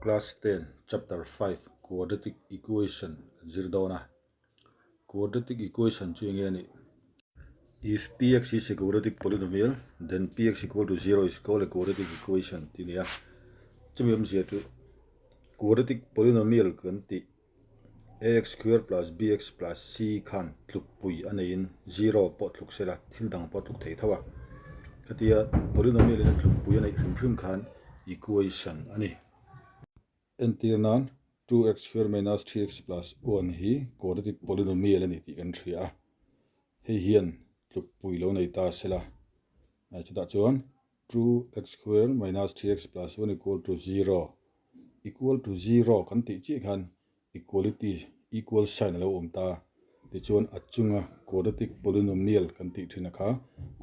Class 10 Chapter 5 Quadratic Equation kan zir dawn a. Quadratic equation chu enge a nih? If px is a quadratic polynomial, then px equal to 0 is called a quadratic equation tih a ni a. Chumi awmzia chu quadratic polynomial kan tih ax square plus bx plus c khan tlukpui a neiin zero pawh tluk sela thil dang pawh tluk thei tho a. Khatia polynomial in a tlukpui a neih hrim hrim khan equation a ni. Entir nan 2x square minus 3x plus 1 hi quadratic polynomial a ni tih kan hria a. Hei hian tlukpui lo nei ta sela. Chutah chuan 2x square minus 3x plus 1 equal to 0 equal to 0 kan tih chiah khan equality equal sign a lo awm ta. Tichuan a chunga quadratic polynomial kan tih thin a kha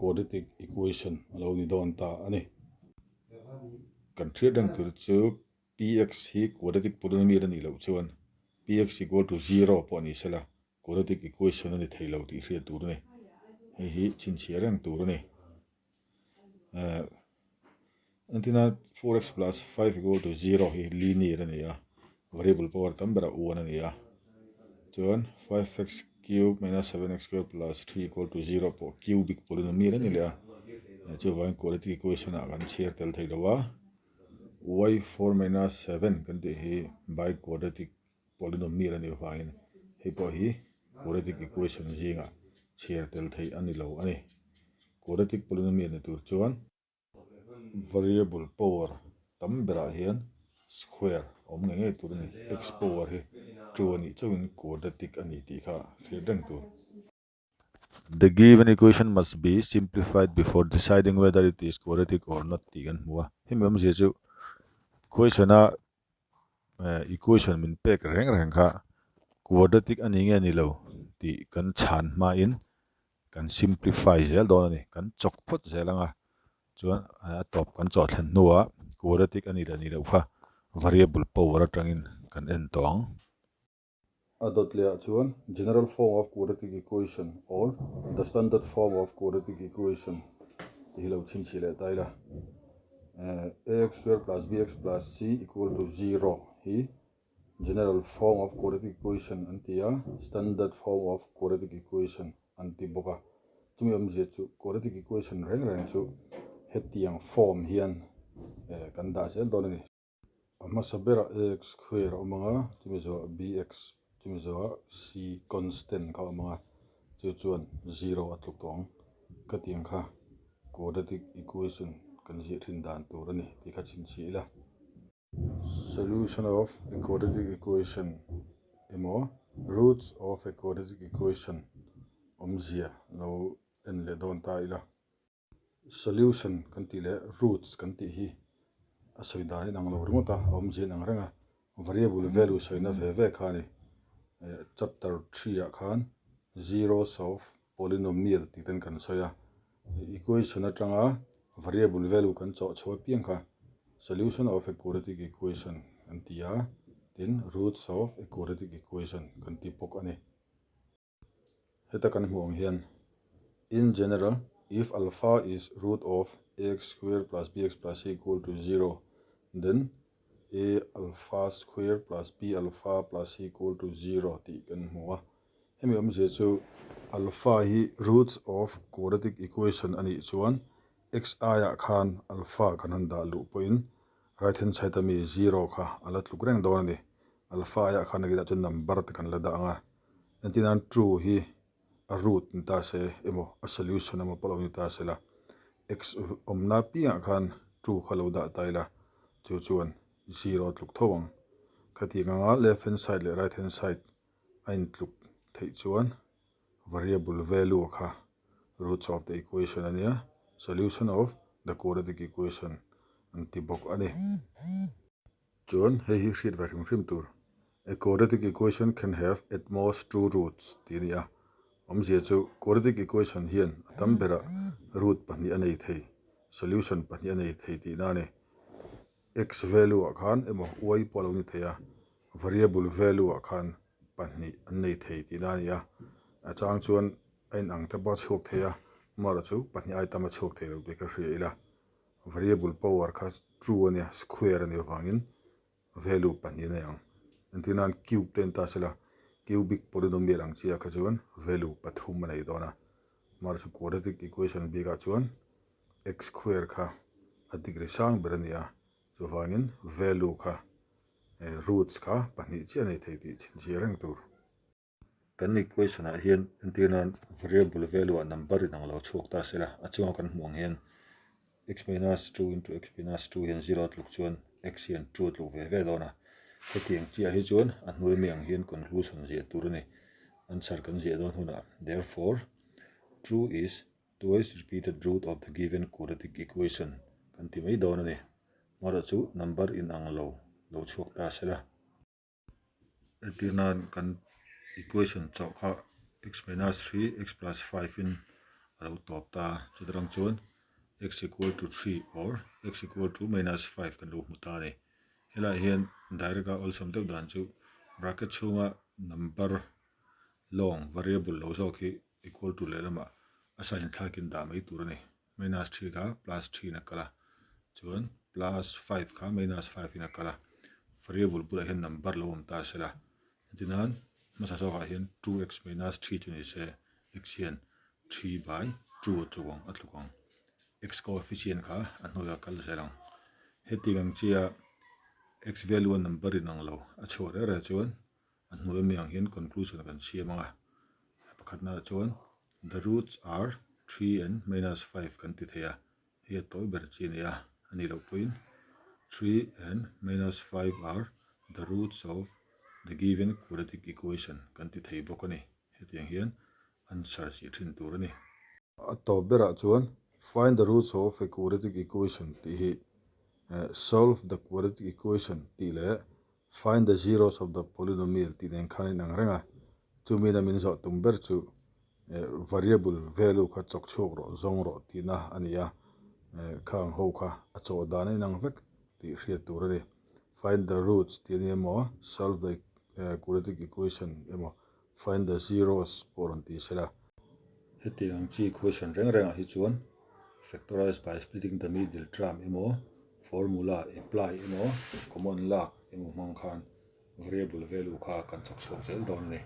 quadratic equation a lo ni dawn ta a ni. Kan hriat reng tur chu px hi quadratic polynomial a nih loh chuan px equal to 0 pawh a ni sela quadratic equation a ni thei lo tih hriat tur a ni. Hei hi chhinchhiah reng tur a ni. Entina 4x plus 5 equal to 0 hi linear a ni a, variable power tam berah 1 a ni a. Chuan 5x cube minus 7x square plus 3 equal to 0 pawh cubic polynomial a ni leh a. Chuvangin quadratic equation ah kan chhiar tel thei lo a. y 4 minus 7 kan tih hi biquadratic polynomial a nih avangin hei pawh hi quadratic equation zingah chhiar tel theih a ni lo a ni. Quadratic polynomial ni tur chuan variable power tam berah hian square awm ngei ngei tur a ni. X power hi 2 a nih chauhin quadratic a ni tih kha hriat reng tur. The given equation must be simplified before deciding whether it is quadratic or not tih kan hmu a. Hemi awmzia chu question a equation min pek reng reng kha quadratic a ni nge ni lo tih kan chhan hmain kan simplify zel dawn a ni. Kan chawk phawt zel ang a, chuan a tawp kan chawh thlen hnuah quadratic a nih leh nih loh kha variable power atangin kan en tawh ang. A dawt leh ah chuan general form of quadratic equation or the standard form of quadratic equation tih hi lo chhinchhiah leh ta ila. Ax square plus bx plus c equal to 0 hi general form of quadratic equation an ti a, standard form of quadratic equation an ti bawk a. Chumi awmzia chu quadratic equation reng reng chu hetiang form hian kan dah zel dawn a ni. A hmasa berah ax square a awm ang a, chumi zawhah bx, chumi zawhah c constant kha a awm ang a, chu chuan zero a tluk tawh ang. Khatiang kha quadratic equation kan ziah thin dan tur a ni tih kha chhinchhiah ila. Solution of a quadratic equation emaw roots of a quadratic equation awmzia lo en leh dawn ta ila. Solution kan tih leh roots kan tih hi a sawi dan in ang lo ringawt a, a awmzia in ang reng a, variable value sawina ve ve kha a ni. Chapter 3 ah khan zeros of polynomial tih ten kan sawi a, equation atanga variable value kan chawh chhuah apiang kha solution of a quadratic equation kan ti a, tin roots of a quadratic equation kan ti bawk a ni. Heta kan hmuh ang hian in general if alpha is root of ax square plus bx plus c equal to 0 then a alpha square plus b alpha plus c equal to 0 tih kan hmu a. Hemi awmzia chu alpha hi roots of quadratic equation a nih chuan x aiah khan alpha kan han dah luh pawhin right hand side ami 0 kha a la tluk reng dawn a ni. Alpha aiah khan a kilah chuan number te kan la dah ang a. Entir nan true hi a root ni ta se emaw a solution emaw pawh lo ni ta se la x awmna piangah khan true kha lo dah ta ila chu chuan zero a tluk tho ang. Khatiang anga left hand side leh right hand side a intluk theih chuan variable value kha roots of the equation a nia, solution of the quadratic equation an ti bawk a ni. Chuan hei hi hriat ve hrim hrim tur, A quadratic equation can have at most two roots tih a ni a. Awmzia chu quadratic equation hian a tam berah root pahnih a nei thei, solution pahnih a nei thei tihna a ni. X value ah khan emaw y pawh a lo ni thei a, variable value ah khan pahnih an nei thei tihna a ni a. A chang chuan a inang te pawh a chhuak thei a, amaherawhchu pahnih ai tam a chhuak thei lo tih ka hria ila. Variable power kha true a nia, square a nih avangin. value pahnih a nei ang. Entir nan cube te en ta sela cubic polynomial ang chiah kha chuan value pathum a nei dawn a. Amaherawhchu quadratic equation bikah chuan x square kha a degree sang ber a ni a, chuvangin value kha roots kha pahnih chiah a nei thei tih chhinchhiah reng tur. Kan equation ah hian entir nan variable value ah number in ang lo chhuak ta sela a chunga kan hmuh ang hian x minus 2 into x minus 2 hian zero tluk chuan x hian 2 tluk ve ve dawn a. Hetiang chiah hi chuan a hnuai mai ang hian conclusion ziah tur a ni. Answer kan ziah dawn hunah therefore 2 is twice repeated root of the given quadratic equation kan ti mai dawn a ni. Amaherawhchu chu number in ang lo lo chhuak ta sela. Entir nan kan equation chauh kha x minus 3 x plus 5 in a lo tawp ta chutarang chuan x equal to 3 or x equal to minus 5 kan lo hmu ta a ni. Helaiah hian direct a awlsam deuh dan chu bracket chhunga number lawng variable lo zawk hi equal to lehlamah a sign thlakin dah mai tur a ni. Minus 3 kha plus 3 in a kal a, chuan plus 5 kha minus 5 in a kal a, variable bulah hian number lo awm ta sela, hetinan hmasa zawkah hian 2x minus 3 chu ni se x hian 3 by 2 a tluk ang a tluk ang, x coefficient kha a hnuaiah kal zel ang. Hetiang ang chia x value a number in ang lo a chhuah reh reh chuan a hnuai ami ang hian conclusion kan siam ang a, pakhatnaah chuan The roots are 3 and minus 5 kan ti thei a, hei a tawi ber chi a ni a, a nih loh pawhin 3 and minus 5 are the roots of the given quadratic equation kan ti thei bawk a ni. Hetiang hian answer chih thin tur a ni. A tawp berah chuan find the roots of a quadratic equation tih hi solve the quadratic equation tih leh Find the zeros of the polynomial tih nen khan a inang reng a, chumina min zawh tum ber chu variable value kha chawk chhuak rawh, zawng rawh tihna a ni a, khang ho kha a chawh dan a inang vek tih hriat tur a ni. Find the roots tih a ni emaw, solve the quadratic equation emaw, find the zeros pawh rawn ti sela. Hetiang ang chi question reng rengah hi chuan factorize by splitting the middle term emaw, formula apply emaw, common lak emaw hmang khan variable value kha kan chawk chhuak zel dawn a ni.